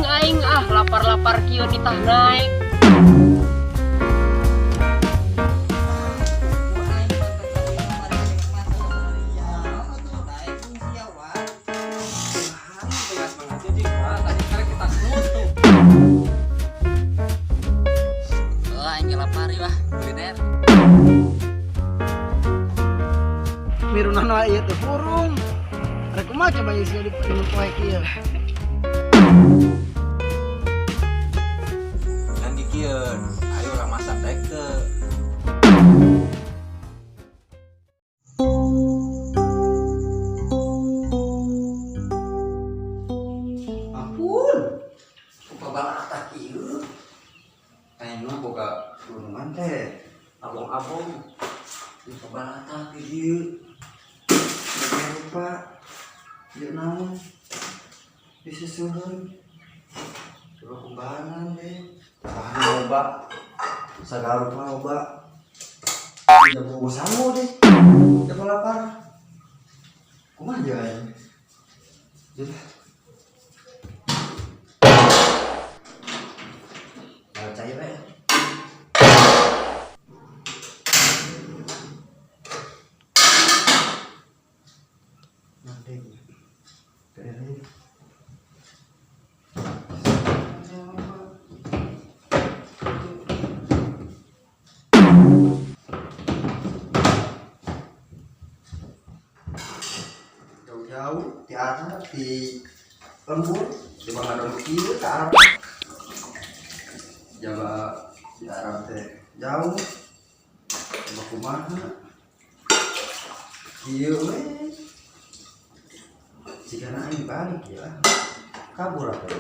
Aing ah lapar-lapar kieu nitah naik. Oh, aing lapar lah, kuliner. Mirunan wae ieu teh burung. Rek kumaha coba ieu sia di poe kieu. Kan dikieun, ayo urang masak daek teu. Ampun. Kupabalata kieu. Aing mah boga gunungan teh. Abong-abong. Di pabalata di dieu. Lupa. Ieu naon? Disusuheun. Coba kumbahan deh. Bahan loba. Sagala rupa loba. Jago sangu deh. Jago lapar. Kumaha aja aing? Jadi cair ya. Nanti kayaknya jauh-jauh di arah di lembur di Bangaran kieu ka Arab. Jawa di Arab teh jauh. Coba kumaha kieu we. Jika aing balik ya kabur apa ya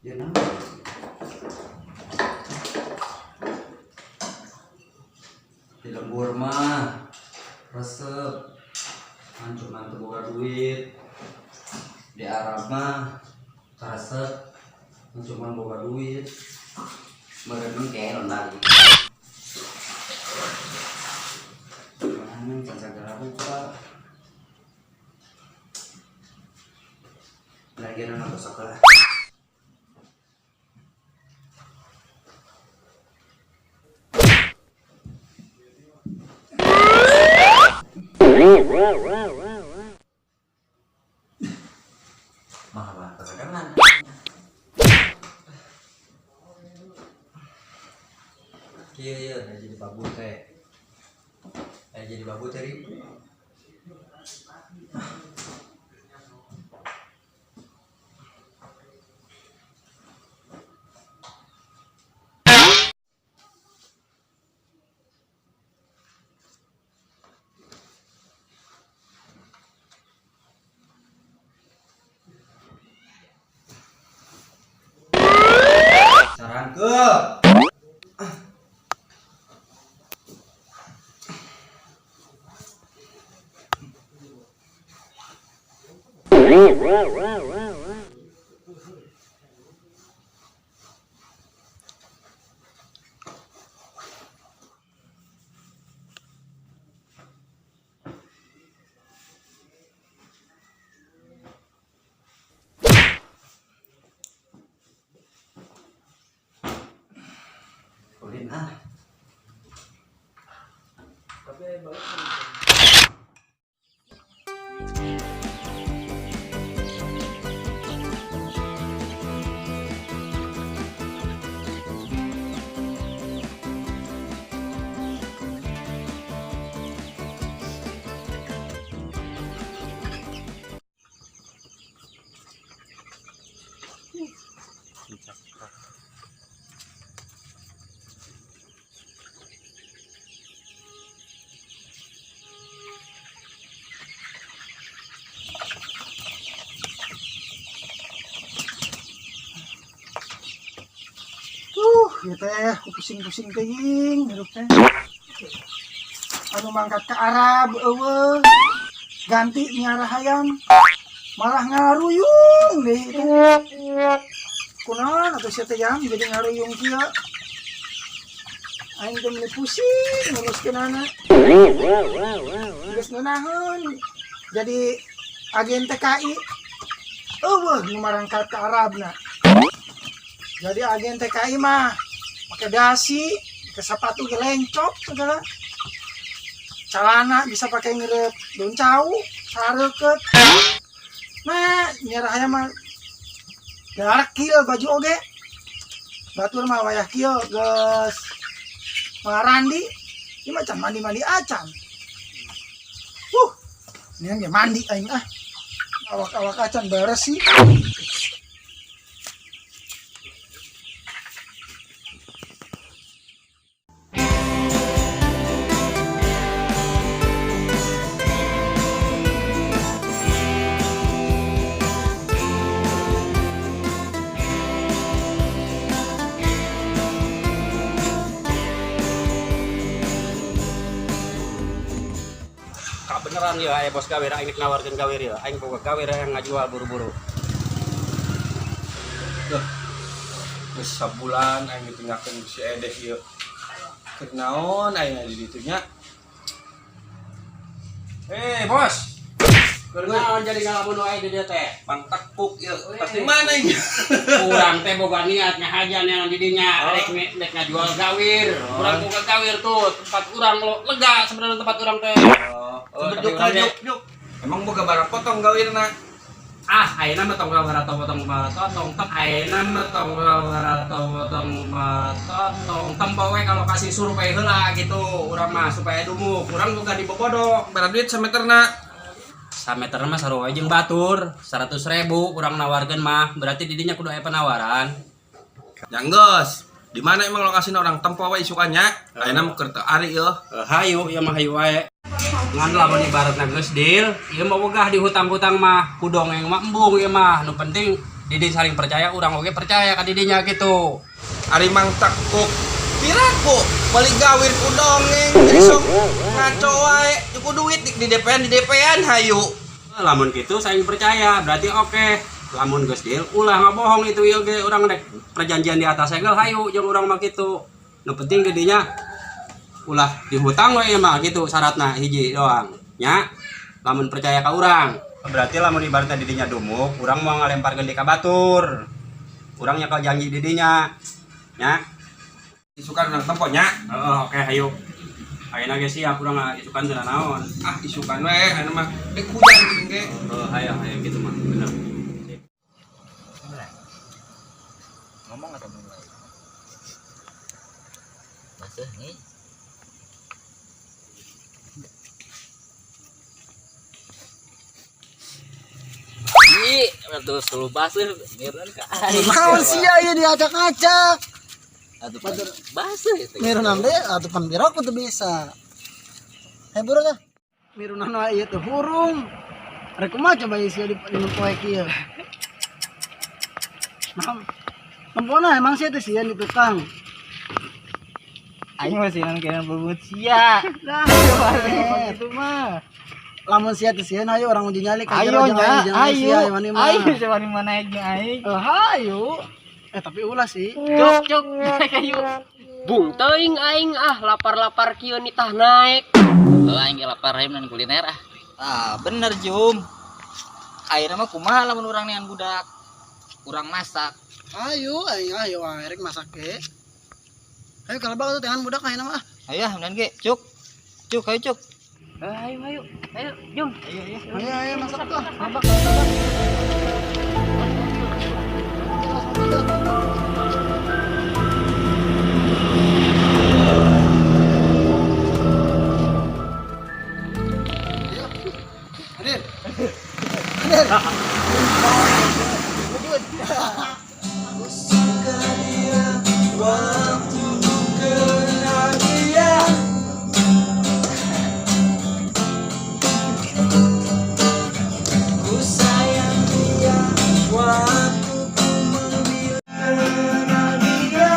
ya naon. Di lembur mah resep kan cuma teu boga duit. Di Arab mah karesep kan cuma boga duit. Meureun engke balik. Mana can sagala rupa. Lagi nonton sekolah. Mah mah kesegangan. Kieu ye jadi babu teh. Aya jadi babu teh ribu. Sarangkeun. Ulin ah. Ya teh, aku pusing-pusing teuing hirup teh. Anu mangkat ke Arab euweuh. Ganti miara hayam. Malah ngaruyung deui teh. Kunaon atuh sia teh jam jadi ngaruyung kieu. Aing teh meuni pusing nguruskeunana. Geus ngeunaheun jadi agen TKI. Euweuh nu marangkat ke Arabna. Jadi agen TKI mah pakai dasi, pakai sepatu gelencok segala. Celana bisa pakai ngerep daun cau, sareukeut. Nah, miara hayam mah darakil baju oge. Batur mah wayah kieu geus marandi, ieu mah can mandi-mandi acan. Ini yang mandi aing ah. Awak-awak acan beres sih. Beneran ya, aya bos gawir aing nawarkeun gawir ya. Aing boga gawir yang ngajual buru-buru. Duh. Geus sabulan aing ditinggalkeun si Edeh ieu. Keur naon aing di ditu nya? Eh, bos. Keur naon jadi ngalamun wae di dieu teh? Bang tekuk ieu. Pasti mana ieu? Urang teh boga niat ngahajan yang di dinya, rek rek ngajual gawir. Urang boga gawir tuh, tempat urang lo lega sebenarnya tempat urang teh. Oh, juk juk juk. Emang boga barang potong gawirna? Ah, ayeuna mah tong barato potong potong tong ayeuna mah tong barato potong potong tempo we kalau kasih survei heula gitu urang mah supaya dumuk. Urang boga di bobodo. Berapa duit sameterna? Sameter mah sarua jeung batur, 100.000 urang nawarkeun mah, berarti didinya kudu aya penawaran. Janggeus. Di mana emang lokasina orang tempo we isukannya? Ayeuna mah keur teu ari ieu. Hayu ieu mah hayu wae. Ngan lamun ibaratna geus deal, ieu mah wegah di hutang-hutang mah, ku dongeng mah embung ieu mah. Nu penting didi saling percaya, urang oge percaya ka didinya gitu. Ari Mang Tekuk piraku beli gawir ku dongeng jadi sok ngaco wae ku duit di DP-an di DP-an hayu. Lamun kitu saling percaya, berarti oke. Lamun geus deal ulah ngabohong itu ieu ge urang rek perjanjian di atas segel hayu jeung urang mah kitu. Nu penting didinya ulah dihutang we mah gitu syaratna hiji doang nya. Lamun percaya ka urang berarti lamun ibaratnya didinya dumuk urang mau ngalemparkeun di ka batur, urang nyakal janji didinya nya. Isukan urang tempo nya. Heeh, oke hayu. Ayeuna ge siap urang isukan teu naon. Ah, isukan we anu mah dek hujan geuning ge. Heeh, hayu hayu gitu mah bener. Ngomong atau mulai? Basah nih. Ih, terus lu basah miran ka aing. Naon sia ieu diacak-acak. Atuh basah itu. Mirunan deh atuh pan biro teu bisa. Hei buru teh. Mirunan wae ieu teh hurung. Rek kumaha coba ieu sia di poe kieu. Nah, tempona emang sia teh sia di tukang. Aing mah sieun kena berbut sia. Lah, itu mah. Lamun sia teh sieun hayu urang uji nyali ka Ayo jero nya, ayo, ayo coba di mana naik jeung aing. Hayu. Tapi ulah sih. Cuk cuk, kayu. Bung teuing aing ah lapar-lapar kieu nitah naik. Oh, aing ge lapar hayam dan kuliner ah. Ah, bener Jum. Ayeuna mah kumaha lamun urang nean budak. Urang masak. Ayo, aing ayo rek masak ge. Ayo kalau bakal tuh budak ayeuna mah. Ayo, ah, ge, cuk. Cuk, ayo cuk. Ayo ayo ayo Jum. Ayo, ayo. Ayo ayo masak tuh. Masak masak. Hadir. Hadir. Aku suka dia waktu ku kenal dia. Ku sayang dia waktu ku mengenal dia.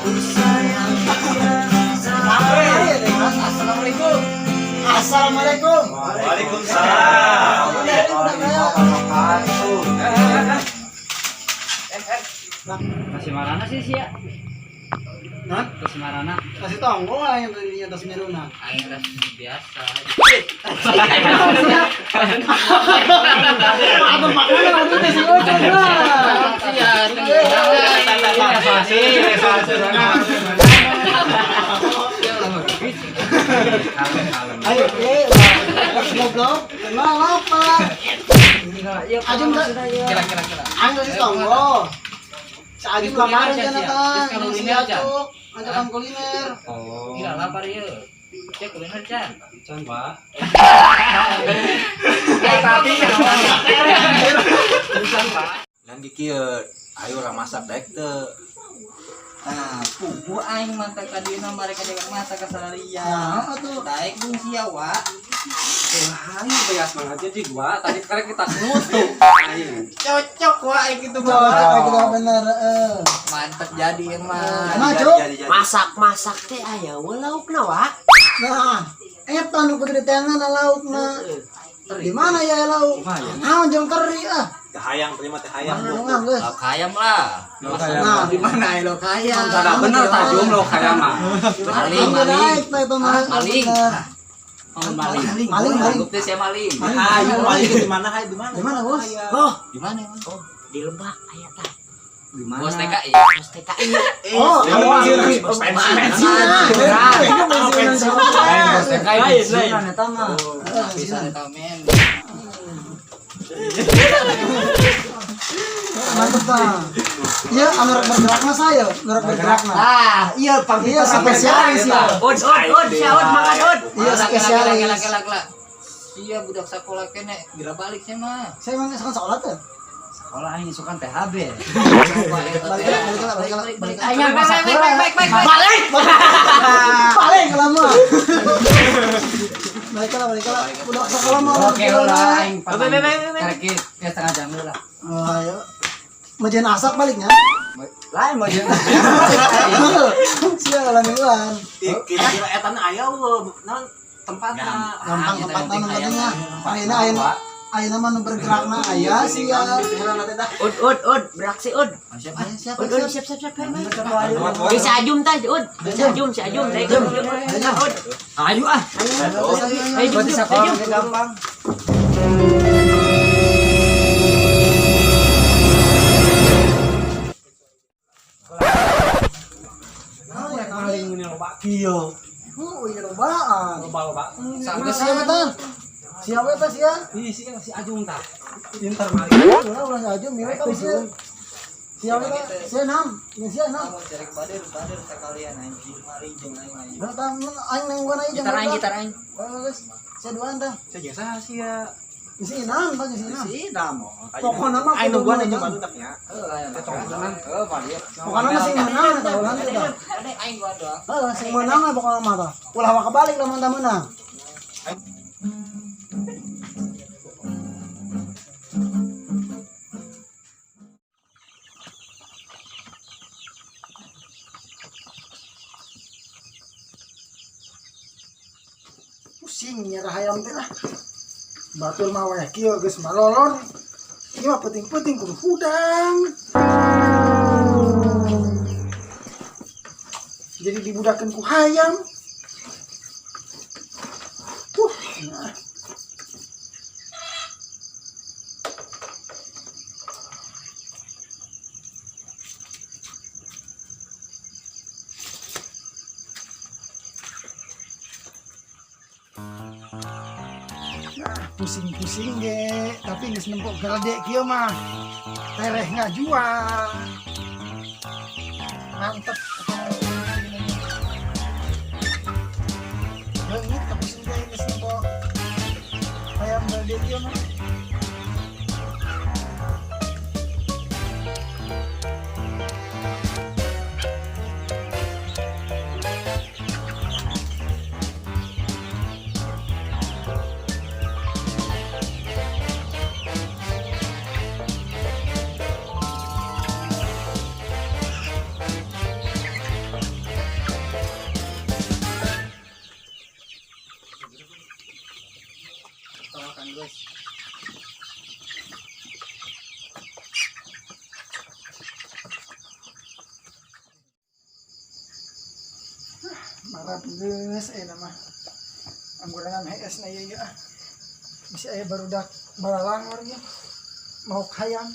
Ku sayang dia sampai. Assalamualaikum. Assalamualaikum. Waalaikumsalam. Kasih marana sih sia. Nah, Tos marana. Kasih tonggo aing tadi nya tos miruna. Aing ras biasa. Atau maknanya waktu itu si Ucok lah. Iya, Ayo, goblok, kenal lapar. Ajun kan? Kira-kira kira. Aing kasih tonggo. Si Ajun lamaran kan eta. Terus Si kuliner, Chan. Acuk, ngajakan kuliner. Oh. Gila lapar ieu. Cek kuliner Chan. Can, Pak. Lan di kieu, ayo urang masak daek teu. Nah, pugu aing mata kadieuna mereka dewek masak kasalaria. Nah, atuh. Daek bung sia wa. Ayo beas banget jadi gua tadi karek kita nutup. Aing. Cocok wa aing gitu Cocok mah. kita bener, heeh. Mantep jadi mah. Nah, Cuk. Masak-masak teh aya we laukna wa. Nah, eta nu kudu diteangan laukna. Di mana ya lauk? Naon jeung teri ah. Teh hayang terima teh hayang. Nah, geus. Lauk hayam lah. Nah, Di mana elo kaya? Kada bener tajum lo kayak mah. Maling, maling. Naik teh itu mah. Maling. Bener. Maling. Maling, maling. Sanggup teh sia maling. Ayo maling di mana hayu di mana? Di mana, Bos? Oh, Di mana emang? di lebak aya tah. Di mana? Bos TKI. Bos TKI. Oh, Pensiunan. Pensiunan. Bos TKI pensiunan eta mah. Bisa eta men. Mantep tah. Iya, anu rek bergerakna saya, anu rek bergerakna. Ah, iya pang Iya, spesialis ya. Ud, ud, ud, sia ud makan ud. Iya, spesialis. Kela kela kela. Iya budak sekolah kene geura balik sia mah. Saya emang suka sekolah tuh. Sekolah aing sukan THB. Balik lah, balik lah, balik lah, balik lah. Ayo masak Baik baik baik baik. Balik! Balik lama. Balik lah, balik lah. Udah sekolah mah. Oke lah aing. Karek ya setengah jam lah. Oh, ayo. Mau jadi asak baliknya. Lain mau jeung. Sia lah mingguan. Kira-kira eta na aya eueuh naon tempatna. Gampang tempatna nu pentingnya. Ayeuna ayeuna ayeuna mah nu bergerakna aya sia. Ud, ud, ud, beraksi ud. Aya siapa Ud, ud, siapa? siap, siap, siap. Bisa ajum tah, ud. Bisa ajum, si ajum. Daek, ud, ud. Ayo ah. Ayo, jum, Berarti jum, sekolah jum. ge gampang. Maling ini loba kieu. Oh, iya lobaan. Loba-loba. Siapa tah? Siapa tah sia? Ih, si si Ajung tah. Pinter maling. Ulah ulah si Ajum miwe ka sia. Siapa tah? Sia nam, jeung sia nam. Kamu cerek bader bader sekalian anjing mari jeung aing aing. Ulah tah mun aing nungguan aja Gitar aing gitar aing. Oh, geus. Sia duaan tah. Saya jasa sia. Jeung si Inam tah jeung si Inam. Si Inam. Pokona mah Aing kudu nungguan aja menang. baru taknya. Heuh aya Heuh mah Pokona mah sing menang eta ulah teh tah. Ada aing gua doang. Heeh, sing menang lah pokona mah tah. Ulah waka balik lamun tah menang. Pusing nyerah hayam teh lah. Batur mah weh kieu geus malolor. Ieu mah penting-penting kudu hudang. Jadi dibudakeun ku hayam. Nah. Nah, pusing-pusing ge, tapi geus nempok gede kieu mah. Tereh ngajual. Mantep. Leungit ka pusing ge geus nempok hayam gede kieu mah. Tolong guys. Arab geus aya mah. Anggurangan hees na ieu ah. Bisi aya barudak balalangor ieu. Mau hayam.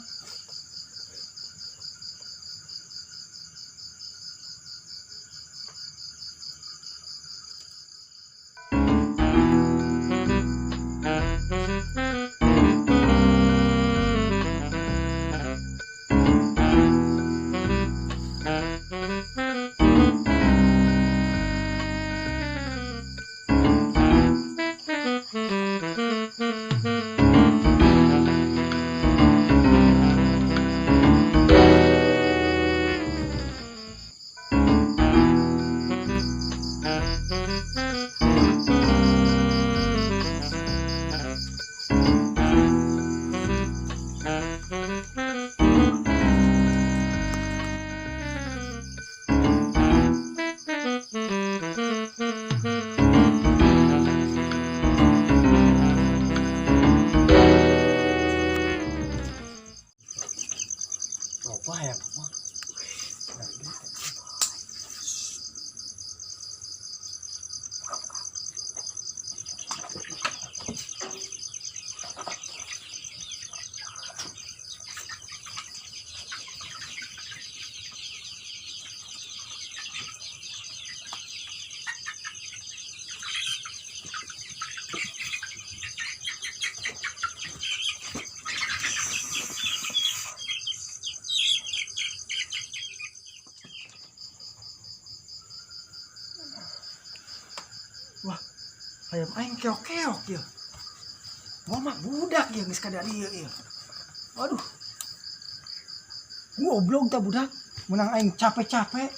Loba ya mah. Wah, hayam aing keok-keok ieu. Moal mah budak ieu geus kada ieu ieu. Waduh. Goblok tah budak, menang aing capek-capek.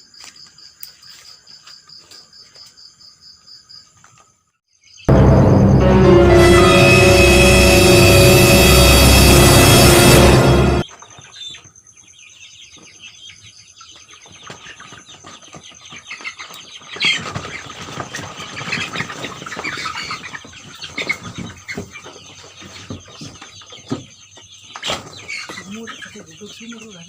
Sumur, tapi goblok sumur ulah.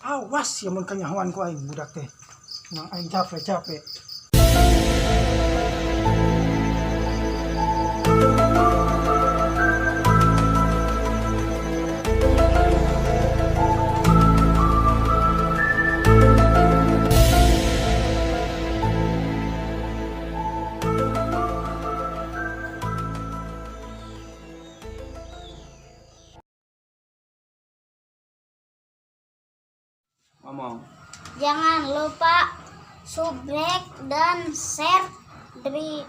Awas ya mun kanyahoan ku aing budak teh. Menang aing capek-capek. Ngomong. Jangan lupa subrek dan share dari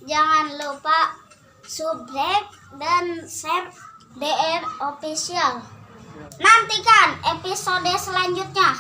Jangan lupa subrek dan share DR Official. Nantikan episode selanjutnya.